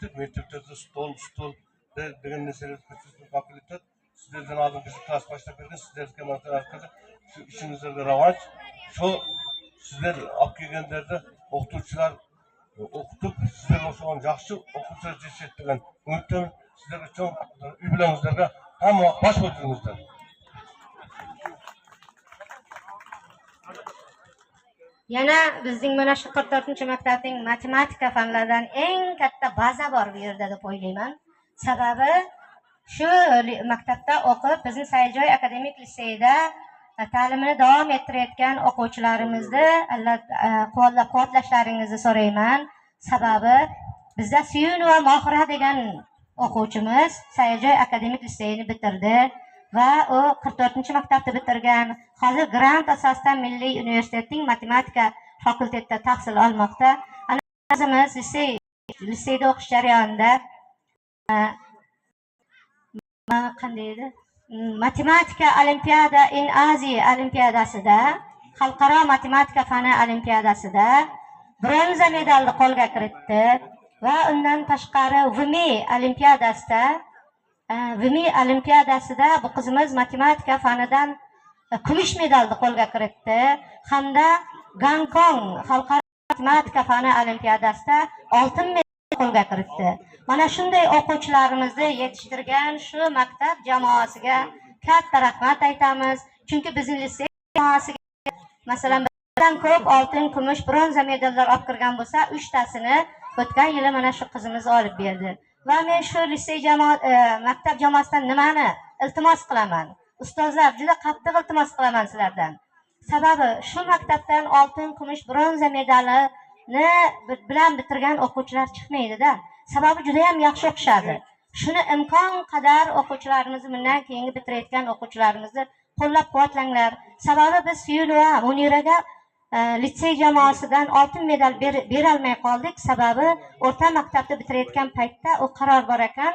Мектептерде стол, стул деген нерселер алып келатат. Сиздерден алдын бизди класс баштап берген, сиздерге ушу ишиңиздерге раванч. Ошо сиздер алып келгендерди окутуучулар окутуп, сиздер ошогон жакшы окуучулар жетишет деген үмүттөмүн. Сиздерге чоң үй бүлөңүздөргө hamma баш болуп жүрүңүздөр. Yana bizning mana shu 44-maktabning matematika fanlaridan eng katta baza bor bu yerda deb o'ylayman. Sababi shu maktabda o'qib, bizni Sayiljoy akademik litseyida ta'limini davom ettirayotgan o'quvchilarimizni qo'llab-quvvatlashlaringizni so'rayman. Sababi bizda Suyunova Mohira degan o'quvchimiz Sayiljoy akademik litseyini bitirdi va u 44-maktabni bitirgan. Hozir grant asosida Milliy universitetning matematika fakultetida tahsil olmoqda. Ana qizimiz litseyda o'qish jarayonida qanday edi? Matematika olimpiada in Aziya olimpiadasida, xalqaro matematika fani olimpiadasida bronza medalni qo'lga kiritdi va undan tashqari VMI olimpiadasida, VMI olimpiadasida bu qizimiz matematika fanidan kumush medalni qo'lga kiritdi hamda Gonkong xalqaro matematika fani olimpiadasida oltin medalni qo'lga kiritdi. Mana shunday o'quvchilarimizni yetishtirgan shu maktab jamoasiga katta rahmat aytamiz. Chunki bizning litsey jamoasiga masalan birdan ko'p oltin, kumush, bronza medallar olib kirgan bo'lsa, 3tasini o'tgan yili mana shu qizimiz olib berdi. Va men shu litsey maktab jamoasidan nimani iltimos qilaman? Ustozlar, juda qattiq iltimos qilaman sizlardan. Sababi shu maktabdan oltin, kumush, bronza medalini bilan bitirgan o'quvchilar chiqmaydi-da. Sababi juda ham yaxshi o'qishadi. Shuni imkon qadar o'quvchilarimizni, bundan keyingi bitirayotgan o'quvchilarimizni qo'llab-quvvatlanglar. Sababi biz Suyunova Muniraga litsey jamoasidan oltin medal berolmay qoldik. Sababi o'rta maktabni bitirayotgan paytda u qaror bor ekan.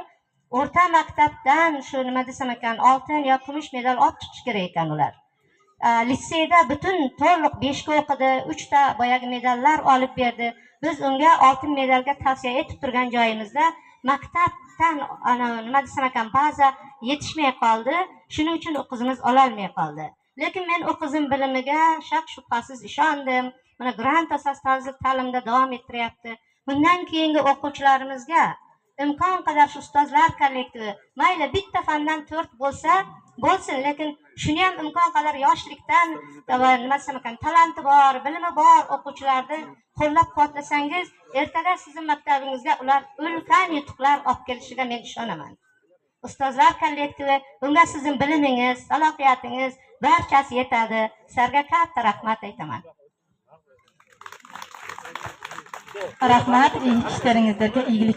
O'rta maktabdan shu nima desam ekan, oltin yo kumush medal olib chiqish kerak ekan ular. Litseyda butun to'liq 5 ga o'qidi, 3 ta boyagi medallar olib berdi. Biz unga oltin medalga tavsiya etib turgan joyimizda maktabdan ana nima desam ekan, baza yetishmay qoldi. Shuning uchun u qizimiz ololmay qoldi. Lekin men u qizim bilimiga shak shubhasiz ishondim. Mana grant asosida ta'limda davom ettiryapti. Bundan keyingi o'quvchilarimizga imkon qadar shu ustozlar kollektivi, mayli bitta fandan 4 bo'lsa bo'lsin, lekin shuni ham imkon qadar yoshlikdan nima desam ekan, talanti bor, bilimi bor o'quvchilarni qo'llab-quvvatlasangiz, ertaga sizning maktabingizga ular ulkan yutuqlar olib kelishiga men ishonaman. Ustozlar kollektivi, bunga sizning bilimingiz, salohiyatingiz barchasi yetadi. Sizlarga katta rahmat aytaman. Rahmat, ishlaringizga iyilik.